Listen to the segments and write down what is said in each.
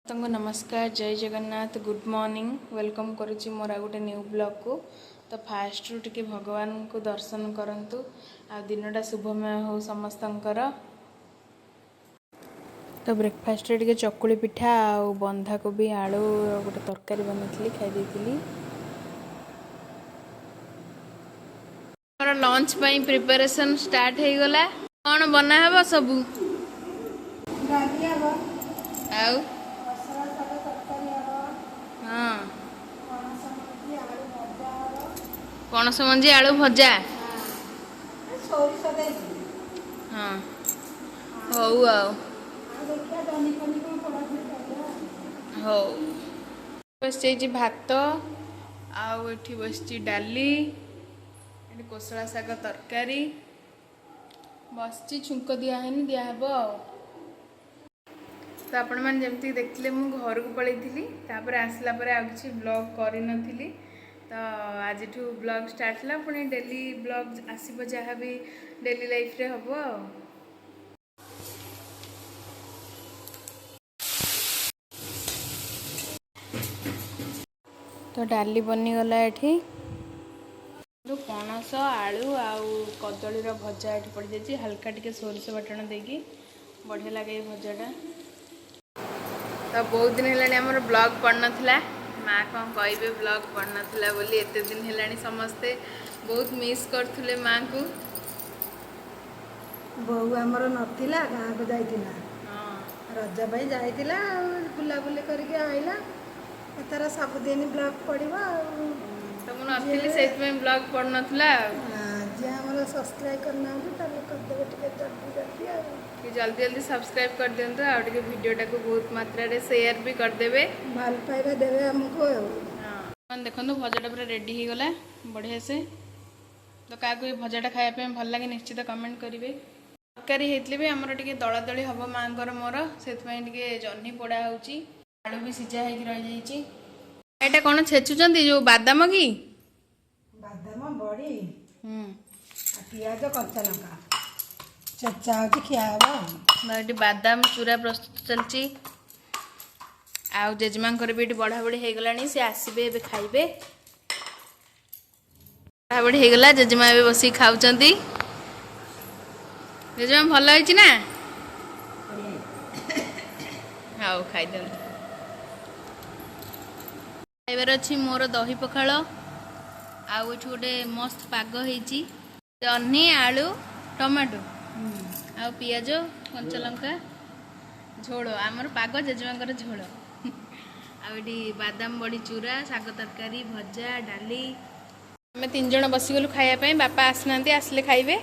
ସମସ୍ତଙ୍କୁ ନମସ୍କାର, ଜୟ Jagannath, good morning. Welcome କରୁଛି ମୋର ଆଉ ଗୋଟେ ନ୍ୟୁ ବ୍ଲଗ୍କୁ। ତ ଫାଷ୍ଟରୁ ଟିକେ ଭଗବାନଙ୍କୁ ଦର୍ଶନ କରନ୍ତୁ ଆଉ ଦିନଟା ଶୁଭମୟ ହଉ ସମସ୍ତଙ୍କର। ତ ବ୍ରେକଫାଷ୍ଟରେ ଟିକେ ଚକୁଳି ପିଠା ଆଉ ବନ୍ଧାକୋବି ଆଳୁ ଗୋଟେ ତରକାରୀ ବନେଇଥିଲି, ଖାଇ ଦେଇଥିଲି। ଆମର ଲଞ୍ଚ ପାଇଁ ପ୍ରିପାରେସନ୍ ଷ୍ଟାର୍ଟ ହେଇଗଲା। କ'ଣ ବନା ହବ ସବୁ? ଡାଲି ହବ। ଆଉ? ମସଲା ଶାଗ ତରକାରୀ ହବ। ହଁ। ପଣସ ମଞ୍ଜି ଆଳୁ ଭଜା ହବ। ପଣସ ମଞ୍ଜି ଆଳୁ ଭଜା। ହଁ, ସୋରିଷ ଦେଇକି। ହଁ, ହଉ ଆଉ। ଆଉ ଦେଖିବା ଜହ୍ନି ଫନି କଣ ପୋଡ଼ାପୋଡ଼ି କରିବା। ହଉ, ବସିଯାଇଛି ଭାତ ଆଉ ଏଠି ବସିଛି ଡାଲି, ଏଠି କୋଶଳା ଶାଗ ତରକାରୀ ବସିଛି। ଛୁଙ୍କ ଦିଆହେଇନି, ଦିଆହେବ। ଆଉ ତ ଆପଣମାନେ ଯେମିତି ଦେଖିଲେ, ମୁଁ ଘରକୁ ପଳେଇଥିଲି। ତାପରେ ଆସିଲା ପରେ ଆଉ କିଛି ବ୍ଲଗ୍ କରିନଥିଲି। ତ ଆଜିଠୁ ବ୍ଲଗ୍ ଷ୍ଟାର୍ଟ ହେଲା। ପୁଣି ଡେଲି ବ୍ଲଗ୍ ଆସିବ, ଯାହା ବି ଡେଲି ଲାଇଫ୍ରେ ହେବ। ଆଉ ତ ଡାଲି ବନିଗଲା ଏଠି। ପଣସ ଆଳୁ ଆଉ କଦଳୀର ଭଜା ଏଠି ପଡ଼ିଯାଇଛି, ହାଲକା ଟିକେ ସୋରିଷ ବାଟଣ ଦେଇକି। ବଢ଼ିଆ ଲାଗେ ଏଇ ଭଜାଟା। ତ ବହୁତ ଦିନ ହେଲାଣି ଆମର ବ୍ଲଗ୍ ପଡ଼ିନଥିଲା। ମା କ'ଣ କହିବେ ବ୍ଲଗ୍ ପଡ଼ିନଥିଲା ବୋଲି? ଏତେ ଦିନ ହେଲାଣି, ସମସ୍ତେ ବହୁତ ମିସ୍ କରୁଥିଲେ ମାଙ୍କୁ। ବୋଉ ଆମର ନଥିଲା, ଗାଁକୁ ଯାଇଥିଲା। ରଜ ପାଇଁ ଯାଇଥିଲା ଆଉ ବୁଲାବୁଲି କରିକି ଆଇଲା। ଏଥର ସବୁଦିନ ବ୍ଲଗ୍ ପଡ଼ିବ ଆଉ। ତ ମୁଁ ନଥିଲି, ସେଇଥିପାଇଁ ବ୍ଲଗ୍ ପଡ଼ିନଥିଲା ଆଉ। ଯିଏ ଆମର ସବସ୍କ୍ରାଇବ୍ କରିନାହାନ୍ତି, ତାହେଲେ କରିଦେବେ ଟିକେ ଜଲ୍ଦି ଜଲ୍ଦି ଆଉ। ଟିକେ ଜଲ୍ଦି ଜଲ୍ଦି ସବସ୍କ୍ରାଇବ୍ କରିଦିଅନ୍ତୁ ଆଉ ଟିକେ ଭିଡ଼ିଓଟାକୁ ବହୁତ ମାତ୍ରାରେ ସେୟାର ବି କରିଦେବେ। ଭଲ ପାଇବା ଦେବେ ଆମକୁ ଆଉ। ହଁ, ଦେଖନ୍ତୁ, ଭଜାଟା ପୁରା ରେଡ଼ି ହେଇଗଲା ବଢ଼ିଆ ସେ। ତ କାହାକୁ ଏ ଭଜାଟା ଖାଇବା ପାଇଁ ଭଲ ଲାଗେ, ନିଶ୍ଚିତ କମେଣ୍ଟ କରିବେ। ତରକାରୀ ହେଇଥିଲେ ବି ଆମର ଟିକେ ଦଳାଦଳି ହେବ ମାଆଙ୍କର ମୋର, ସେଥିପାଇଁ ଟିକେ ଜହ୍ନି ପୋଡ଼ା ହେଉଛି। ଆଳୁ ବି ସିଝା ହେଇକି ରହିଯାଇଛି। ଏଇଟା କ'ଣ ଛେଚୁଛନ୍ତି? ଯୋଉ ବାଦାମ କି? ବାଦାମ, ବଡ଼ି ଆଉ ପିଆଜ, କଞ୍ଚା ଲଙ୍କା ଛେଚା ହେଉଛି, ଖିଆ ହେବ ଆଉ। ଏଠି ବାଦାମ ଚୁରା ପ୍ରସ୍ତୁତ ଚାଲିଛି ଆଉ ଜେଜେମାଙ୍କର ବି ଏଠି ବଢ଼ାବଢ଼ି ହେଇଗଲାଣି। ସେ ଆସିବେ, ଏବେ ଖାଇବେ। ବଢ଼ାବଢ଼ି ହେଇଗଲା, ଜେଜେମା ଏବେ ବସିକି ଖାଉଛନ୍ତି। ଜେଜେମା, ଭଲ ହେଇଛି ନା? ହଉ, ଖାଇଦିଅନ୍ତୁ। ଖାଇବାର ଅଛି ମୋର ଦହି ପଖାଳ ଆଉ ଏଠି ଗୋଟେ ମସ୍ତ ପାଗ ହେଇଛି, ଜହ୍ନି, ଆଳୁ, ଟମାଟୋ ଆଉ ପିଆଜ, କଞ୍ଚା ଲଙ୍କା ଝୋଳ। ଆମର ପାଗ, ଜେଜେମାଙ୍କର ଝୋଳ। ଆଉ ଏଠି ବାଦାମ ବଡ଼ି ଚୁରା, ଶାଗ ତରକାରୀ, ଭଜା, ଡାଲି। ଆମେ ତିନି ଜଣ ବସିଗଲୁ ଖାଇବା ପାଇଁ। ବାପା ଆସିନାହାନ୍ତି, ଆସିଲେ ଖାଇବେ।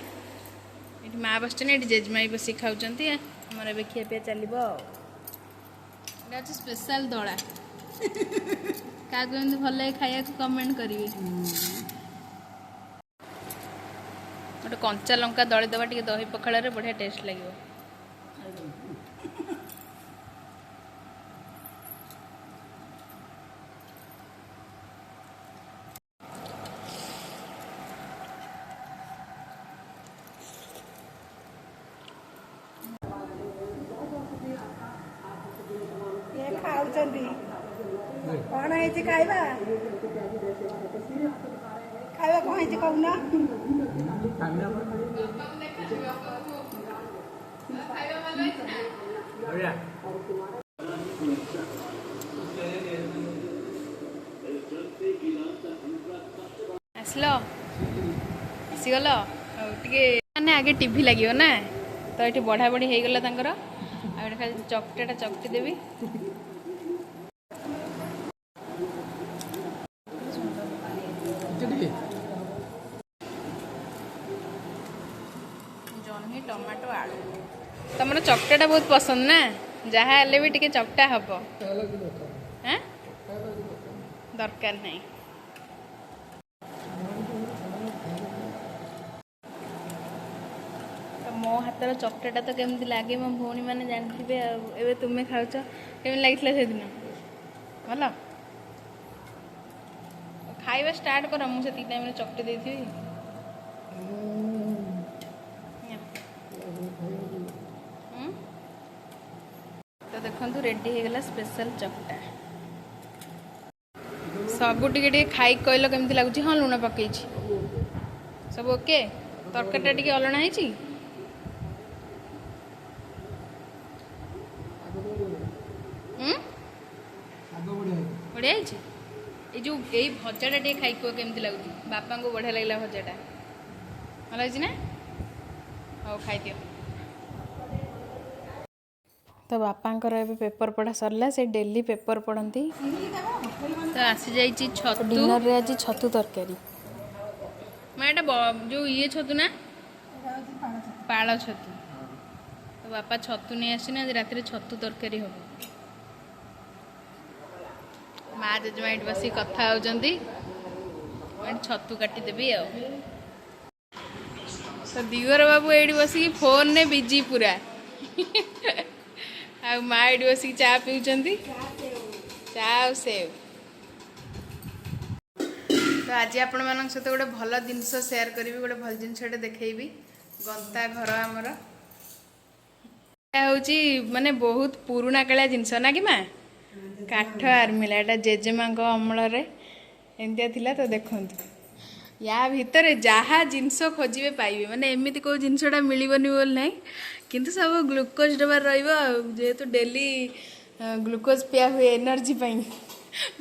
ଏଠି ମା ବସିଛନ୍ତି, ଏଠି ଜେଜେମା ବି ବସିକି ଖାଉଛନ୍ତି। ଆମର ଏବେ ଖିଆପିଆ ଚାଲିବ। ଆଉ ଏଇଟା ହେଉଛି ସ୍ପେଶାଲ ଦଳା। କାହାକୁ ଏମିତି ଭଲ ଲାଗେ ଖାଇବାକୁ, କମେଣ୍ଟ କରିବେ। ଗୋଟେ କଞ୍ଚା ଲଙ୍କା ଦଳିଦେବା ଟିକେ ଦହି ପଖାଳରେ, ବଢ଼ିଆ ଟେଷ୍ଟ ଲାଗିବ। ଇଏ ଖାଉଛନ୍ତି। କ'ଣ ହେଇଛି ଖାଇବା? ଖାଇବା କ'ଣ ହେଇଛି କହୁନ? ବଢ଼ିଆ। ଆସିଲ, ଆସିଗଲ। ଆଉ ଟିକେ ମାନେ ଆଗେ ଟିଭି ଲାଗିବ ନା। ତ ଏଠି ବଢ଼ା ବଢ଼ି ହେଇଗଲା ତାଙ୍କର। ଆଉ ଏଠି ଖାଲି ଚକଟାଟା ଚକଟି ଦେବି। ଟିକେ। ଜହ୍ନି, ଟମାଟୋ, ଆଳୁ। ତମର ଚକଟାଟା ବହୁତ ପସନ୍ଦ ନା? ଯାହା ହେଲେ ବି ଟିକେ ଚକଟା ହବ। ଆଁ, ଦରକାର ନାହିଁ। ତ ମୋ ହାତର ଚକଟାଟା ତ କେମିତି ଲାଗେ, ମୋ ଭଉଣୀମାନେ ଜାଣିଥିବେ। ଆଉ ଏବେ ତୁମେ ଖାଉଛ, କେମିତି ଲାଗିଥିଲା ସେଦିନ? ଭଲ। ଖାଇବା ଷ୍ଟାର୍ଟ କର, ମୁଁ ସେତିକି ଟାଇମ୍ରେ ଚକଟି ଦେଇଥିବି। ନିଅ। ହୁଁ? ତ ଦେଖ। ଦେଖନ୍ତୁ, ରେଡ଼ି ହେଇଗଲା ସ୍ପେଶାଲ ଚକଟା। ସବୁ ଟିକେ ଟିକେ ଖାଇକି କହିଲ କେମିତି ଲାଗୁଛି। ହଁ, ଲୁଣ ପକେଇଛି। ସବୁ ଓକେ। ତରକାରୀଟା ଟିକେ ଅଲଣା ହେଇଛି। ଉଁ? ବଢ଼ିଆ ହେଇଛି। ଏଇ ଯେଉଁ ଏଇ ଭଜାଟା ଟିକେ ଖାଇକି କୁହ କେମିତି ଲାଗୁଛି। ବାପାଙ୍କୁ ବଢ଼ିଆ ଲାଗିଲା ଭଜାଟା। ଭଲ ହେଇଛି ନା? ହଉ, ଖାଇଦିଅ। ତ ବାପାଙ୍କର ଏବେ ପେପର ପଢ଼ା ସରିଲା। ସେ ଡେଲି ପେପର ପଢ଼ନ୍ତି। ତ ଆସିଯାଇଛି ଛତୁ। ଡିନରରେ ଆଜି ଛତୁ ତରକାରୀ। ମା, ଏଇଟା ଯୋଉ ଇଏ ଛତୁ ନା? ଏଇଟା ହେଉଛି ପାଳ ଛତୁ। ପାଳ ଛତୁ। ତ ବାପା ଛତୁ ନେଇ ଆସିଛନ୍ତି, ଆଜି ରାତିରେ ଛତୁ ତରକାରୀ ହବ। ମା ଜେଜେମା ଏଇଠି ବସିକି କଥା ହଉଛନ୍ତି। ମୁଁ ଏଠି ଛତୁ କାଟିଦେବି। ଆଉ ତ ଦିଅର ବାବୁ ଏଇଠି ବସିକି ଫୋନରେ ବିଜି ପୁରା। ଆଉ ମା ଏଇଠି ବସିକି ଚା ପିଉଛନ୍ତି, ଚା ଆଉ ସେವ್। ତ ଆଜି ଆପଣମାନଙ୍କ ସହିତ ଗୋଟେ ଭଲ ଜିନିଷ ସେୟାର କରିବି, ଗୋଟେ ଭଲ ଜିନିଷଟେ ଦେଖେଇବି। ଗନ୍ତା ଘର ଆମର। ଏଇଟା ହେଉଛି ମାନେ ବହୁତ ପୁରୁଣା କାଳିଆ ଜିନିଷ ନା କି ମା? କାଠ ଆରମିଲା। ଏଇଟା ଜେଜେମାଙ୍କ ଅମଳରେ ଏମିତିଆ ଥିଲା। ତ ଦେଖନ୍ତୁ, ୟା ଭିତରେ ଯାହା ଜିନିଷ ଖୋଜିବେ ପାଇବେ। ମାନେ ଏମିତି କେଉଁ ଜିନିଷଟା ମିଳିବନି ବୋଲି ନାହିଁ, କିନ୍ତୁ ସବୁ ଗ୍ଲୁକୋଜ୍ ଡବାର ରହିବ। ଆଉ ଯେହେତୁ ଡେଲି ଗ୍ଲୁକୋଜ୍ ପିଆ ହୁଏ ଏନର୍ଜି ପାଇଁ।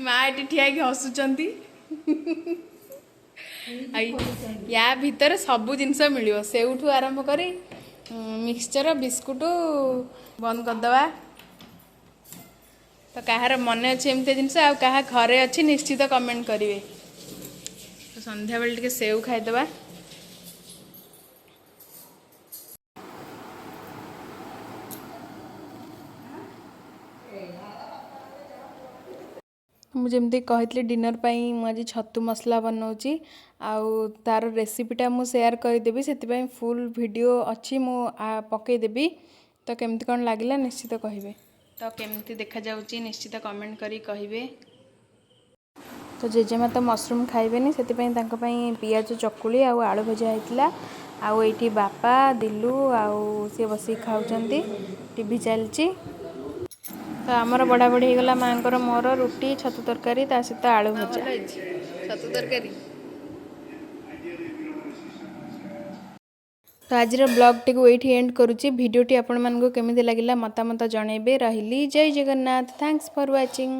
ମା ଏଠି ଠିଆ ହେଇକି ହସୁଛନ୍ତି। ଆଉ ୟା ଭିତରେ ସବୁ ଜିନିଷ ମିଳିବ, ସେଉଠୁ ଆରମ୍ଭ କରି ମିକ୍ସଚର, ବିସ୍କୁଟ। ବନ୍ଦ କରିଦେବା। ତ କାହାର ମନେ ଅଛି ଏମିତିଆ ଜିନିଷ ଆଉ କାହା ଘରେ ଅଛି, ନିଶ୍ଚିତ କମେଣ୍ଟ କରିବେ। ତ ସନ୍ଧ୍ୟାବେଳେ ଟିକେ ସେଉ ଖାଇଦେବା। ମୁଁ ଯେମିତି କହିଥିଲି, ଡିନର୍ ପାଇଁ ମୁଁ ଆଜି ଛତୁ ମସଲା ବନାଉଛି ଆଉ ତାର ରେସିପିଟା ମୁଁ ସେୟାର କରିଦେବି। ସେଥିପାଇଁ ଫୁଲ୍ ଭିଡ଼ିଓ ଅଛି, ମୁଁ ପକାଇଦେବି। ତ କେମିତି କ'ଣ ଲାଗିଲା ନିଶ୍ଚିତ କହିବେ। ତ କେମିତି ଦେଖାଯାଉଛି ନିଶ୍ଚିତ କମେଣ୍ଟ କରି କହିବେ। ତ ଜେଜେମା ତ ମସରୁମ୍ ଖାଇବେନି, ସେଥିପାଇଁ ତାଙ୍କ ପାଇଁ ପିଆଜ ଚକୁଳି ଆଉ ଆଳୁ ଭଜା ହେଇଥିଲା। ଆଉ ଏଇଠି ବାପା, ଦିଲୁ ଆଉ ସିଏ ବସିକି ଖାଉଛନ୍ତି। ଟିଭି ଚାଲିଛି। ତ ଆମର ବଢ଼ା ବଢ଼ି ହେଇଗଲା, ମାଆଙ୍କର ମୋର ରୁଟି, ଛତୁ ତରକାରୀ, ତା ସହିତ ଆଳୁ ଭଜା। ଭଲ ହେଇଛି ଛତୁ ତରକାରୀ। ତ ଆଜିର ବ୍ଲଗ୍ଟିକୁ ଏଇଠି ଏଣ୍ଡ କରୁଛି। ଭିଡ଼ିଓଟି ଆପଣମାନଙ୍କୁ କେମିତି ଲାଗିଲା ମତାମତ ଜଣାଇବେ। ରହିଲି, ଜୟ ଜଗନ୍ନାଥ। Thanks for watching.